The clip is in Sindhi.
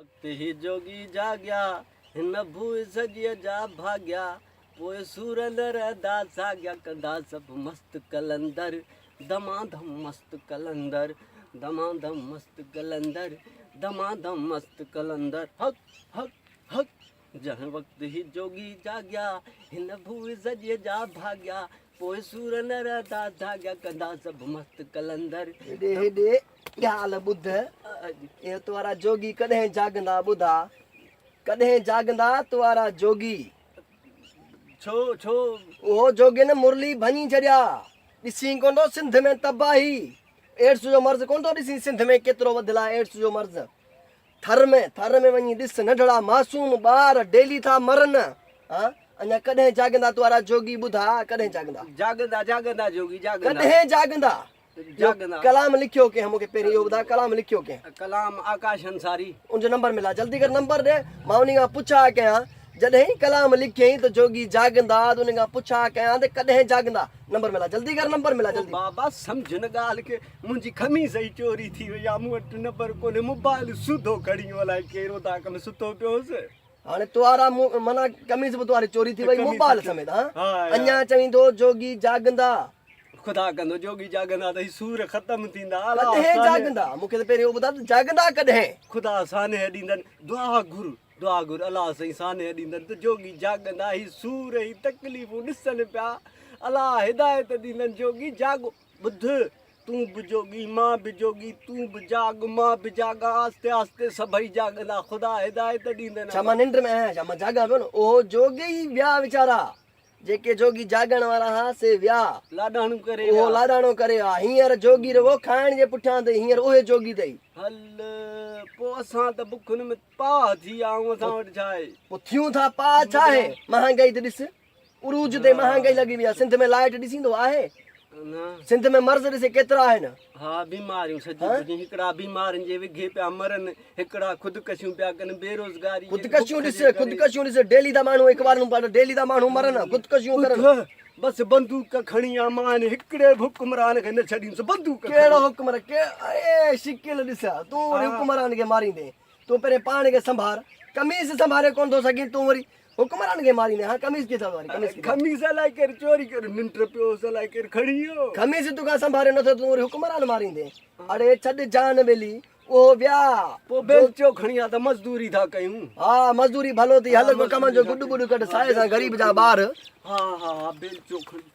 وقت هي جوڳي جاڳيا، هن ڀوء سڄيء جا ڀاڳيا، پوء سور نه رهندا ساڳيا، ڪندا سڀ مست قلندر، دمادم مست قلندر، دمادم مست قلندر، دمادم مست قلندر، حق حق حق. جنهن وقت هي جوڳي جاڳيا، هن ڀوء سڄيء جا ڀاڳيا، پوء سور نه رهندا ساڳيا، ڪندا سڀ مست قلندر. هيڏي هيڏي ڳالهه ٻڌ، اهي تو وارا جوڳي ڪڏهن جاڳندا ٻڌاء، ڪڏهن جاڳندا تو وارا جوڳي؟ ڇو ڇو؟ اهو جوڳين مرلي ڀڃي ڇڏيا، ڏسين ڪونه ٿو سنڌ ۾ تباهي، ايڊز جو مرض ڪونه ٿو ڏسين سنڌ ۾ ڪيترو وڌيل آهي ايڊز جو مرض. ٿر ۾ ٿر ۾ وڃي ڏس ننڍڙا معصوم ٻار ڊيلي ٿا مرن ها اڃا ڪڏهن جاڳندا تو وارا جوڳي ٻڌاء ڪڏهن جاڳندا. جاڳندا جاڳندا جوڳي جاڳندا. ڪڏهن جاڳندا. جاڳندا. ڪلام لکيو ڪنهن مونکي پهرين اهو ٻڌاء ڪلام لکيو ڪنهن. ڪلام آڪاش انصاري. ان جو نمبر ملا جلدي ڪر نمبر ڏي مان انهي کان پڇا ڪيان جڏهن ڪلام لکيائين ته جوڳي جاڳندا ته انهي کان پڇا ڪيان ته ڪڏهن جاڳندا نمبر ملا جلدي ڪر نمبر ملا جلدي. او بابا سمجهه نه ڳالهه کي منهنجي قميص ئي چوري ٿي وئي آ مون وٽ نمبر ڪونهي موبائل سوڌو کڻي ويو الائي ڪير اوطاق ۾ ستو پيو هوس. هاڻي توارا معنيٰ قميص به تواري چوري ٿي وئي موبائل سميت ها اڃا چوين ٿو جوڳي جاڳندا. خدا ڪندو جوڳي جاڳندا ته هي سور ختم ٿيندا. ڪڏهن جاڳندا مون کي ته پهرين اهو ٻڌاء ته جاڳندا ڪڏهن. خدا سانحه ڏيندن دعا گهر دعا گهر الله سائين سانحه ڏيندن ته جوڳي جاڳندا هي سور هي تڪليفون ڏسن پيا الله هدايت ڏيندن جوڳي جاڳو ٻڌ تون به جوڳي مان به جوڳي تون به جاڳ مان به جاڳان آهستي آهستي سڀئي جاڳندا خدا هدايت ڏيندن. ڇا مان ننڊ ۾ آهيان ڇا مان جاڳان پيو نه اهو جوڳي ئي ويا ويچارا جيڪي جوڳي جاڳڻ وارا ها سي ويا. لاڏاڻو ڪري ويا. اهو لاڏاڻو ڪري ويا. هينئر جوڳي رڳو کائڻ جي پٺيان اٿئي هينئر اهي جوڳي اٿئي. هل پوء اسان ته بکن ۾ پاهه ٿي ويا آهيون اسان وٽ ڇا آهي. پوء ٿيون ٿا پاهه ڇا آهي مهانگائي ته ڏس. عروج تي مهانگائي لڳي وئي آهي سنڌ ۾ لائيٽ ڏسيندو آهي سنڌ ۾ مرض ڏسي ڪيترا آهن. ها بيماريون سڄي پڄي هڪڙا بيمارين جي وگهي پيا مرن هڪڙا خودڪشيون پيا ڪن بيروزگاري جي خودڪشيون ڏس خودڪشيون ڏس ڊيلي ٿا ماڻهو اخبارن ۾ پڙهه ڊيلي ٿا ماڻهو مرن خودڪشيون ڪرن. بس بندوق کڻي آ مان هڪڙي به حڪمران کي نه ڇڏيندس بندوق کڻي. ڪهڙو حڪمران ڪي اي شڪل ڏس تون وري حڪمران کي ماريندين تون پهرين پاڻ کي سنڀار قميص سنڀاري ڪونه ٿو سگهين تون وري حڪمران کي ماريندين ها قميص ڪٿي واري قميص ڪٿي قميص الائي ڪير چوري ڪري ننڊ پيو هوس الائي ڪير کڻي ويو. قميص توکان سنڀاريو نٿو تون وري حڪمران ماريندين اڙي ڇڏ جان ٻيلي اهو ويا. پوء بيلچو کڻي آ ته مزدوري ٿا ڪيون. ها مزدوري ڀلو ٿي هل ڪو ڪمن جو گڏ ٻڏ ڪڍ سائي سان غريب جا ٻار. ها ها ها بيلچو کڻي.